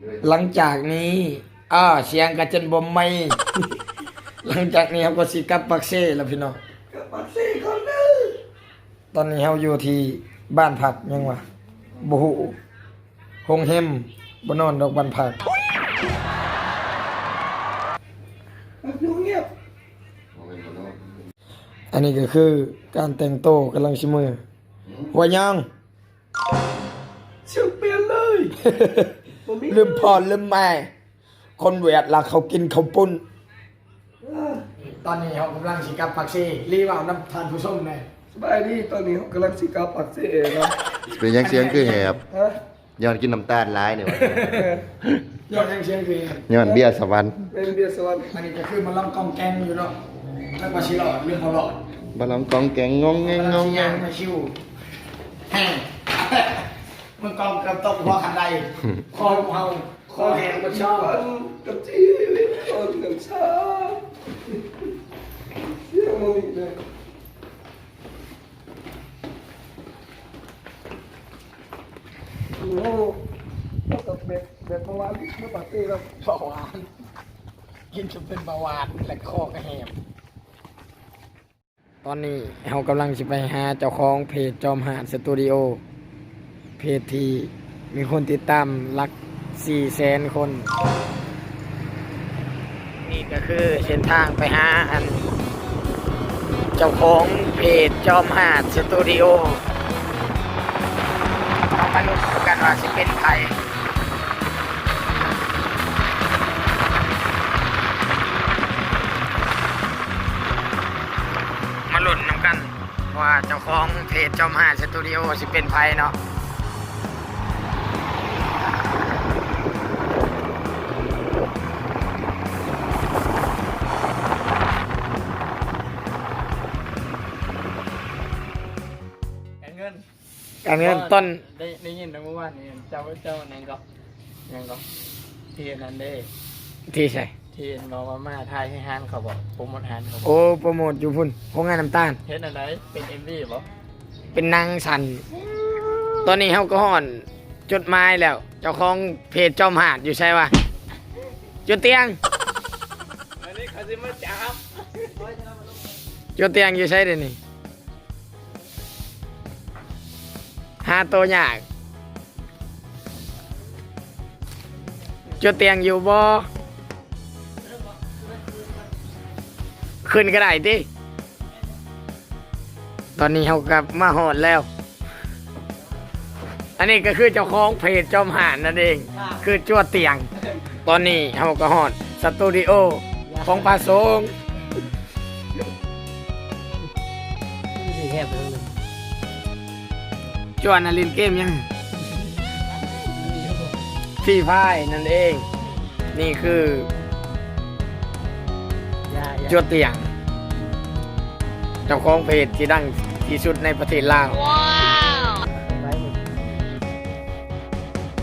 ຫຼັງຈາກນີ້ ອ້າ ສຽງກະຈົນບໍ່ໄໝ້ ຫຼັງຈາກນີ້ເຮົາກໍຊິກັບປາກເຊແລ້ວພີ່ນ້ອງ ກັບປາກເຊກ່ອນເດີ. ຕອນນີ້ເຮົາຢູ່ທີ່ບ້ານພັກຫຍັງວະ ບໍ່ຮູ້ ໂຮງແຮມ ບໍ່ນອນດອກບ້ານພັກ. ອັນນີ້ກໍຄືການແຕ່ງໂຕກຳລັງຊິເມືອ ຫົວຍອງ ສຽງປ່ຽນເລີຍ ລືມພໍ່ລືມແມ່ ຄົນຫວຽດລາວເຂົາກິນເຂົ້າປຸ້ນ. ຕອນນີ້ເຮົາກຳລັງຊິກັບປາກເຊ ລີເວົ້ານຳທ່ານຜູ້ຊົມແດ່. ສະບາຍດີ ຕອນນີ້ເຮົາກຳລັງຊິກັບປາກເຊເນາະ. ເປັນຫຍັງສຽງຄືແຫບ? ຮະ? ຍ້ອນກິນນ້ຳຕານຫຼາຍນີ້ຫວາ? ຍ້ອນຫຍັງສຽງຄືແຫບ? ຍ້ອນເບຍສະຫວັນ. ແມ່ນເບຍສະຫວັນ. ອັນນີ້ກໍຄືມາລອງກອງແກງຢູ່ເນາະ ຈັກວ່າຊິລອດຫຼືບໍ່ລອດ. ມາລອງກອງແກງ ງອງແງງ ງອງແງງ ມາຊິຍ່າງໄປຊິວ ແຮງ ມັນກອງກັບຕົກຫົວຄັນໄດ ຂໍໃຫ້ພວກເຮົາ ຂໍແຮງບໍ່ຊອບ ກັບຈີນ ອອນກັນຊາ ສຽງມັນນີ້ເດ້. ໂອ້ ແບບ ແບບເບົາຫວານ ເມື່ອປາເຕ້ແລ້ວ ເບົາຫວານ ກິນຈົນເປັນເບົາຫວານ ແລະ ຄໍກະແຫບ. ຕອນນີ້ເຮົາກຳລັງຊິໄປຫາເຈົ້າຂອງເພຈຈອມຫາດສະຕູດິໂອ ເພຈທີ່ມີຄົນຕິດຕາມຫຼັກສີ່ແສນຄົນ. ນີ້ກໍຄືເສັ້ນທາງໄປຫາອັນເຈົ້າຂອງເພຈຈອມຫາດສະຕູດິໂອ. ເຮົາມາລຸ້ນນຳກັນວ່າຊິເປັນໃຜ. ມາລຸ້ນນຳກັນວ່າເຈົ້າຂອງເພຈຈອມຫາດສະຕູດິໂອຊິເປັນໃຜເນາະ. ການເງິນ ການເງິນ ບໍ່ ຕອນ ໄດ້ ໄດ້ຍິນແຕ່ມື້ວານນີ້ ເຈົ້າ ເຈົ້າຫຍັງກໍ ຫຍັງກໍ ທີ່ອັນນັ້ນເດ້ ທີ່ໃສ? ທີ່ເຫັນບອກວ່າມາຖ່າຍໃຫ້ຮ້ານເຂົາບໍ ໂປຣໂມດຮ້ານເຂົາບໍ? ໂອ້ ໂປຣໂມດຢູ່ພຸ້ນ ໂຮງງານນ້ຳຕານ. ເຮັດອັນໃດ? ເປັນເອັມວີບໍ? ເປັນໜັງສັ້ນ. ຕອນນີ້ເຮົາກໍຮອດຈຸດໝາຍແລ້ວ. ເຈົ້າຂອງເພຈຈອມຫາດຢູ່ໃສວະ? ຈຸດຕຽງ ອັນນີ້ເຂົາຊິມາຈັບ. ຈຸດຕຽງຢູ່ໃສດຽວນີ້? ຫາໂຕຍາກ. ຈຸດຕຽງຢູ່ບໍ່? ຂຶ້ນກໍໄດ້ຕິ. ຕອນນີ້ເຮົາກໍມາຮອດແລ້ວ. ອັນນີ້ກໍຄືເຈົ້າຂອງເພຈຈອມຫາດນັ້ນເອງ ຄືຈົວຕຽງ. ຕອນນີ້ເຮົາກໍຮອດສະຕູດິໂອຂອງພະສົງ. ຈວນນະຫຼິ້ນເກມຫຍັງ? ຟຣີຟາຍນັ້ນເອງ. ນີ້ຄື ຈົວຕຽງ ເຈົ້າຂອງເພຈທີ່ດັງທີ່ສຸດໃນປະເທດລາວ.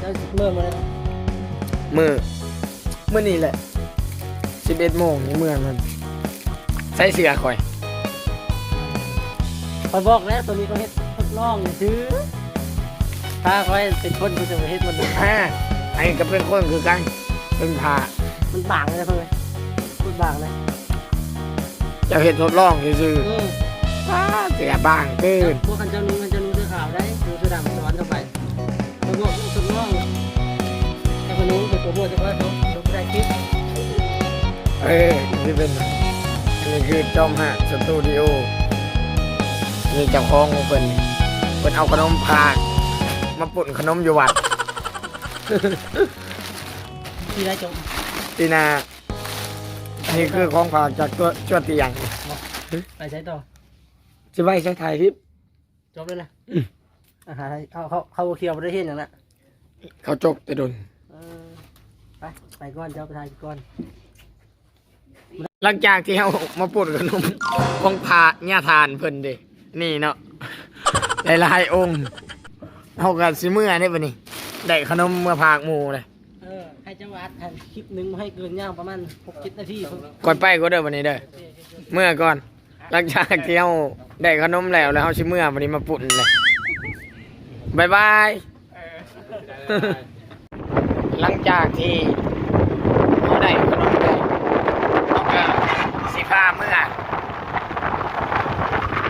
ເຈົ້າຊິເມືອມື້ໃດ? ມື້ ມື້ນີ້ແຫຼະ ສິບເອັດໂມງນີ້ເມືອນັ້ນ. ໃສ່ເສື້ອຂ້ອຍ ຂ້ອຍບອກແລ້ວ ໂຕນີ້ຂ້ອຍເຮັດທົດລອງຊື່ໆ. ຖ້າຂ້ອຍເປັນຄົນ ຂ້ອຍຈະບໍ່ເຮັດມັນ. ອາ ອັນນີ້ກໍເປັນຄົນຄືກັນ ເປັນພະ. ມັນບາງເລີຍເພິ່ນ ໂຄດບາງເລີຍ. ເຈົ້າເຮັດທົດລອງຊື່ໆ. ອືມ ປ້າ ເສື້ອບາງເກີນ. ພວກຄັນເຈົ້ານຸ່ງ ຄັນເຈົ້ານຸ່ງເສື້ອຂາວໄດ້ ນຸ່ງເສື້ອດຳສະຫວັນເຂົ້າໄປ. ຂ້ອຍບອກເຈົ້າທົດລອງ ແຕ່ຂ້ອຍນຸ່ງ ຂ້ອຍໂປຣໂມດ ແຕ່ວ່າເຂົາບໍ່ໄດ້ຄລິບ. ເອີ ຊິເປັນ ອັນນີ້ຄືຈອມຫາດສະຕູດິໂອ ນີ້ເຈົ້າຂອງຂອງເພິ່ນ ເພິ່ນເອົາຂະໜົມຝາກມາປຸ້ນຂະໜົມຢູ່ວັດ. ທີ່ໄດ້ຈົບ ທີ່ນາ ອັນນີ້ຄືຂອງຝາກຈາກຕົວ ຈົວຕຽງ. ໄປໃສຕໍ່? ຊິໄປໃສ? ຖ່າຍຄລິບ. ຈົບແລ້ວນະ. ອືມ ອາຫານ ເຂົາ ເຂົາ ເຂົາບໍ່ຂຽວ ບໍ່ໄດ້ເຮັດຫຍັງນະ ເຂົາຈົກແຕ່ດົນ. ເອີ ໄປ ໄປກ່ອນ ເຈົ້າໄປຖ່າຍກ່ອນ. ຫຼັງຈາກທີ່ເຮົາມາປຸ້ນຂະໜົມຂອງພະຍາທ່ານເພິ່ນເດ ນີ້ເນາະ ຫຼາຍໆອົງ ເຮົາກໍຊິເມືອເດ້ບັດນີ້ ໄດ້ຂະໜົມເມືອຝາກໝູ່ເດ້. ເອີ ໃຫ້ເຈົ້າອັດຫັ້ນຄລິບໜຶ່ງ ບໍ່ໃຫ້ເກີນຍາວປະມານຫົກເຈັດນາທີ. ຂ້ອຍໄປກ່ອນເດີບັດນີ້ເດີ ເມືອກ່ອນ. ຫຼັງຈາກທີ່ເຮົາໄດ້ຂະໜົມແລ້ວ ແລ້ວເຮົາຊິເມືອ ບັດນີ້ມາປຸ້ນເລີຍ. ບາຍບາຍ. ເອີ ຫຼັ ຫຼັງຈາກທີ່ເຮົາໄດ້ຂະໜົມແລ້ວ ເຮົາກໍຊິພາເມືອ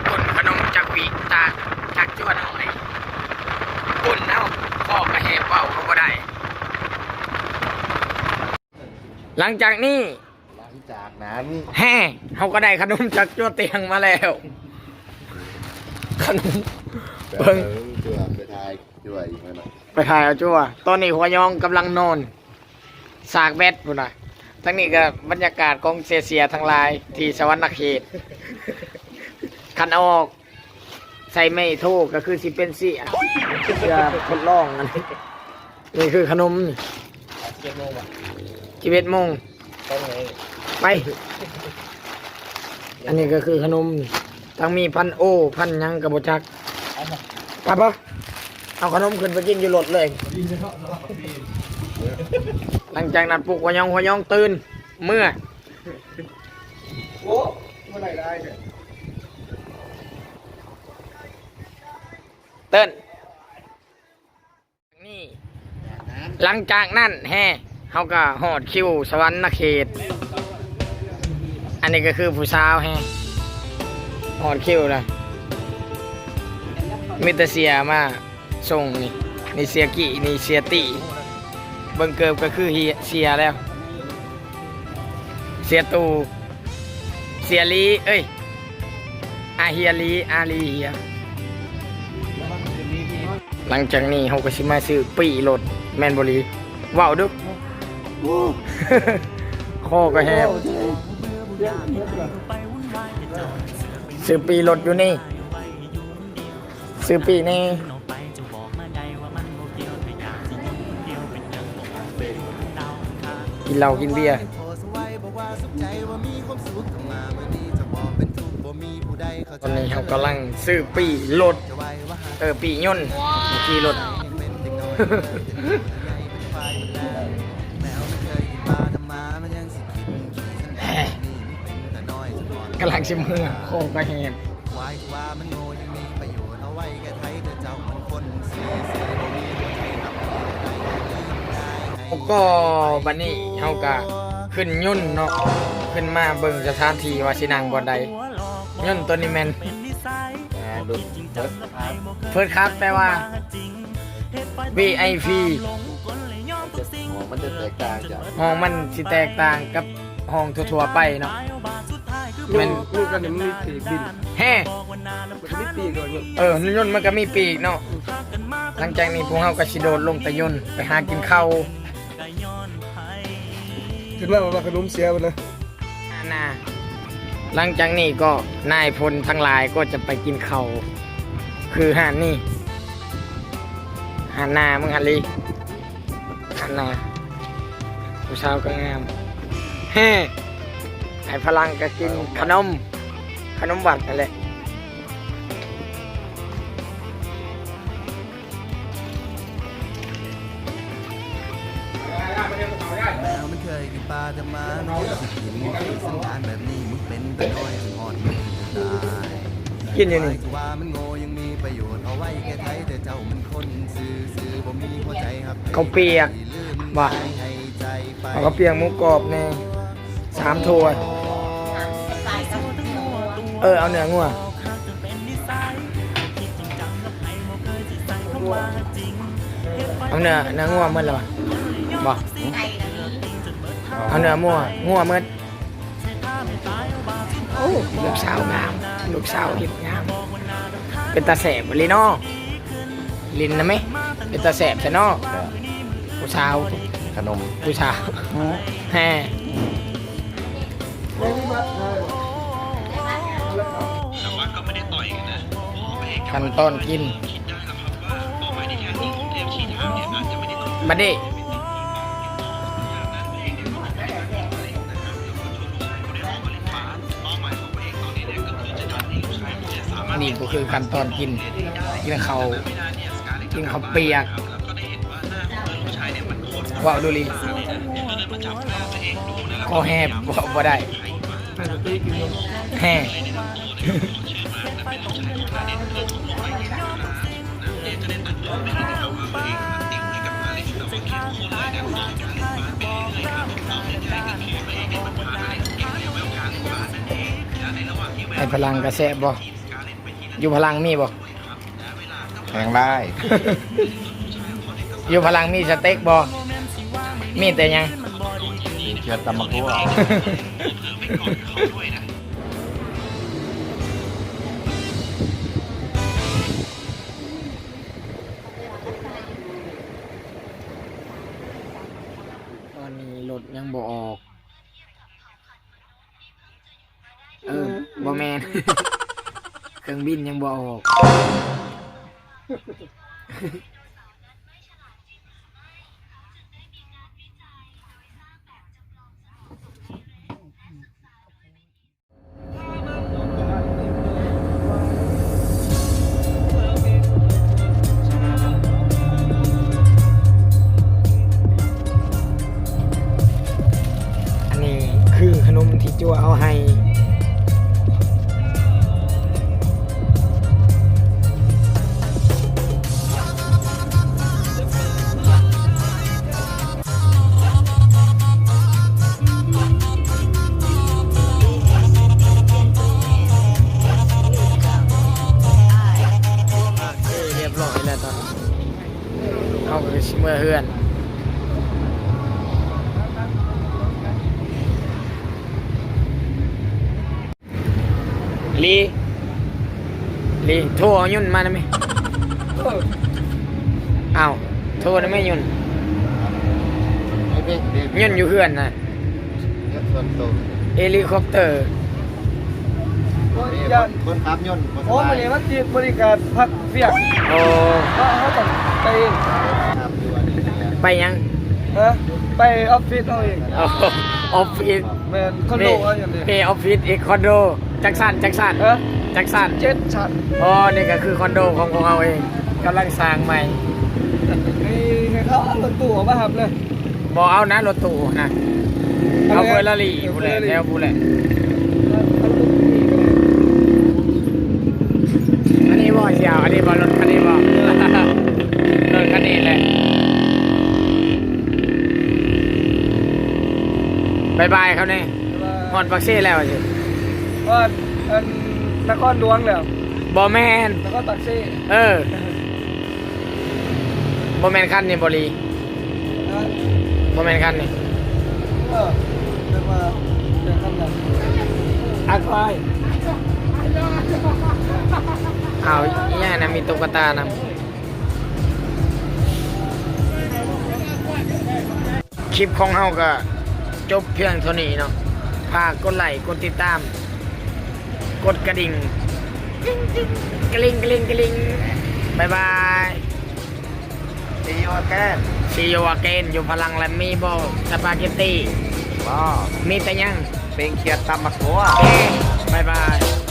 ປຸ້ນຂະໜົມຈັກວິຕາ ຈັກຈວດເຮົາໃຫ້ປຸ້ນເອົາ ຄອກໍແຫບເວົ້າກໍບໍ່ໄດ້. ຫຼັງຈາກນີ້ ຫຼັງຈາກນັ້ນ ແຮ ເຮົາກໍໄດ້ຂະໜົມຈັກຈົວຕຽງມາແລ້ວ. ຂະໜົມ ເບິ່ງ ໄປຖ່າຍຈົວອີກແລ້ວເນາະ ໄປຖ່າຍເອົາຈົວ. ຕອນນີ້ຫົວຍອງກຳລັງນອນສາກແບັດພຸ້ນນະ. ທາງນີ້ກໍບັນຍາກາດຂອງເສຍໆທັງຫຼາຍທີ່ສະຫວັນນະເຂດ. ຄັນເອົາອອກ ໃສ່ໄມ້ໂທກໍຄືຊິເປັນເສື້ອ ເສື້ອທົດລອງ. ອັນນີ້ ນີ້ຄືຂະໜົມນີ້ ສິບເອັດໂມງ ສິບເອັດໂມງ ໄປ. ອັນນີ້ກໍຄືຂະໜົມ ທັງມີພັນໂອ ພັນຫຍັງກໍບໍ່ຈັກ. ໄປ ໄປ ເອົາຂະໜົມຂຶ້ນໄປກິນຢູ່ລົດເລີຍ. ຫຼັງຈາກນັ້ນປຸກຫົວຍອງ ຫົວຍອງຕື່ນເມືອ. ໂອ້ ບໍ່ໄດ້ຫຼາຍເດ້ ເຕີນ. ນີ້ ຫຼັງຈາກນັ້ນແຮ ເຮົາກໍຮອດຄິວສະຫວັນນະເຂດ. ອັນນີ້ກໍຄືຜູ້ສາວແຮ ຮອດຄິວລະ ມີແຕ່ເສຍມາສົ່ງ. ນີ້ ນີ້ເສຍກີ້ ນີ້ເສຍຕີ. ເບິ່ງເກີບກໍຄືເສຍແລ້ວ. ເສຍຕູ້ ເສຍລີ ເອີຍ ອາເຮຍລີ ອາລີເຮຍ. ຫຼັງຈາກນີ້ເຮົາກໍຊິມາຊື້ປີ້ລົດ ແມ່ນບໍ່ລີ? ເວົ້າດຸ ຄໍກໍແຫບ. ຊື້ປີ້ລົດຢູ່ນີ້ ຊື້ປີ້ແດ່. ກິນເຫຼົ້າກິນເບຍ. ຕອນນີ້ເຮົາກຳລັງຊື້ປີ້ລົດ ເອີ ປີ້ຍົນ ຂີ່ລົດ ກຳລັງຊິເມືອ ຄໍກໍແຫບ. ກໍບັດນີ້ເຮົາກະຂຶ້ນຍົນເນາະ ຂຶ້ນມາເບິ່ງສະຖານທີ່ວ່າຊິນັ່ງບ່ອນໃດ. ຍົນໂຕນີ້ແມ່ນ ອ່າ ລຸ້ນເຟີດຄລາສ ເຟີດຄລາສ ແປວ່າ ວີໄອພີ ຫ້ອງມັນຈະແຕກຕ່າງຈາກ ຫ້ອງມັນຊິແຕກຕ່າງກັບ ຫ້ອງທົ່ວໆໄປເນາະ. ແມ່ນ ລູກ ລູກອັນນີ້ມັນມີປີກບິນ ແຮ ມັນກໍມີປີກເນາະ. ເອີ ຍົນມັນກໍມີປີກເນາະ. ຫຼັງຈາກນີ້ພວກເຮົາກໍຊິໂດດລົງແຕ່ຍົນໄປຫາກິນເຂົ້າ. ຂຶ້ນມາວ່າຂະໜົມເສຍເບິດເລີຍນະ. ຫຼັງຈາກນີ້ກໍນາຍພົນທັງຫຼາຍກໍຈະໄປກິນເຂົ້າ ຄືຮ້ານນີ້ ຮ້ານໜ້າມຶງຫັ້ນລີ. ອັນນ່າ ຜູ້ສາວກໍງາມແຮ. ອ້າຍພະລັງກໍກິນຂະໜົມ ຂະໜົມວັດນັ້ນແຫຼະ. ກິນຢູ່ນີ້. ເຂົ້າປຽກ ວ່າ ເອົາເຂົ້າປຽກ ໝູກອບແດ່ ສາມຖ້ວຍ. ເອີ ເອົາເນື້ອງົວ ເອົາເນື້ອ ເນື້ອງົວໝົດແລ້ວບໍ່? ເອົາເນື້ອງົວ ງົວໝົດ. ໂອ້ ລູກສາວງາມ ລູກສາວເຮັດງາມ ເປັນຕາແຊບອີ່ຫຼີເນາະ. ຫຼິ້ນນະແມ ເປັນຕາແຊບແທ້ເນາະ. ຜູ້ສາວ ຂະໜົມ ຜູ້ສາວ ແຮ. ຂັ້ນຕອນກິນ ບັດນີ້ ນີ້ກໍຄືຂັ້ນຕອນກິນ ກິນເຂົ້າ ກິນເຂົ້າປຽກ. ເວົ້າດູລີ ຄໍແຫບ ເວົ້າບໍ່ໄດ້. ແຮ. ໄອ້ພະລັງກະແຊບບໍ່? ຢູ່ພະລັງມີບໍ່? ແພງຫຼາຍ. ຢູ່ພະລັງມີສະເຕັກບໍ່? ມີແຕ່ຫຍັງ? ມີເຂືອດຕຳບັກຫຸ່ງ. ຕອນນີ້ລົດຍັງບໍ່ອອກ. ເອີ ບໍ່ແມ່ນ ເຄື່ອງບິນຍັງບໍ່ອອກ. ອັນນີ້ຄືຂະໜົມທີ່ຈົວເອົາໃຫ້. ໂອເຄ ຮຽບຮ້ອຍແລ້ວຕອນນີ້ ເຮົາກະຊິເມືອເຮືອນ. ລີ ລີ ໂທເອົາຍົນມານຳແມ. ເອີ ອ້າວ ໂທນຳແມຍົນ. ຍົນຢູ່ເຮືອນນະ. ເຮລິຄອບເຕີ. ຄົນຂັບຍົນ. ໂອ້ ມື້ນີ້ມັນຊິບໍລິການພັກວຽກ. ໂອ້ ເຮົາຕ້ອງໄປເອງ. ໄປຫຍັງ? ຮະ? ໄປອອບຟິດເຮົາເອງ. ອໍ ອອບຟິດ. ແມ່ນ ຄອນໂດ. ເພ ເພ ອອບຟິດອີກ ຄອນໂດ. ຈັກຊັ້ນ ຈັກຊັ້ນ? ຮະ? ຈັກຊັ້ນ? ເຈັດຊັ້ນ. ອໍ ນີ້ກະຄືຄອນໂດຂອງພວກເຮົາເອງ ກຳລັງສ້າງໃໝ່. ໃຫ້ ໃຫ້ເຂົາເອົາລົດຕູ້ອອກມາຮັບເລີຍ. ບໍ່ເອົານະ ລົດຕູ້ນະ. ເອົາເຟີຣາຣີພຸ້ນແຫຼະ ເອີ ເຟີຣາຣີ ແຖວພຸ້ນແຫຼະ. ອັນນີ້ບໍ່ ຊິເອົາອັນນີ້ບໍ່ ລົດຄັນນີ້ບໍ່? ເອີ ລົດຄັນນີ້ແຫຼະ. ບາຍບາຍເຂົາແດ່. ຮອດປາກເຊແລ້ວຊິ ຮອດອັນນະຄອນຫຼວງແລ້ວ. ບໍ່ແມ່ນ ນະຄອນປາກເຊ. ເອີ ບໍ່ແມ່ນຄັນນີ້ບໍລີ? ຮະ? ບໍ່ແມ່ນຄັນນີ້. ເອີ ແຕ່ວ່າແຕ່ຄັນນັ້ນ ອາຄວາຍ. ອ້າວ ອີຫຍັງນະ ມີຕຸກກະຕານຳ. ຄລິບຂອງເຮົາກະຈົບພຽງເທົ່ານີ້ເນາະ. ຝາກກົດໄລ້ ກົດຕິດຕາມ ກົດກະດິ່ງ ກະລິ່ງ ກະລິ່ງ ກະລິ່ງ. ບາຍບາຍ. See you again. See you again. ຢູ່ພະລັງແລະມີບໍ່ສະປາເກັດຕີ? ບໍ່. ມີແຕ່ຫຍັງ? ປີ້ງຂຽດຕຳໝາກທົ່ວ. ເອີ ບາຍບາຍ.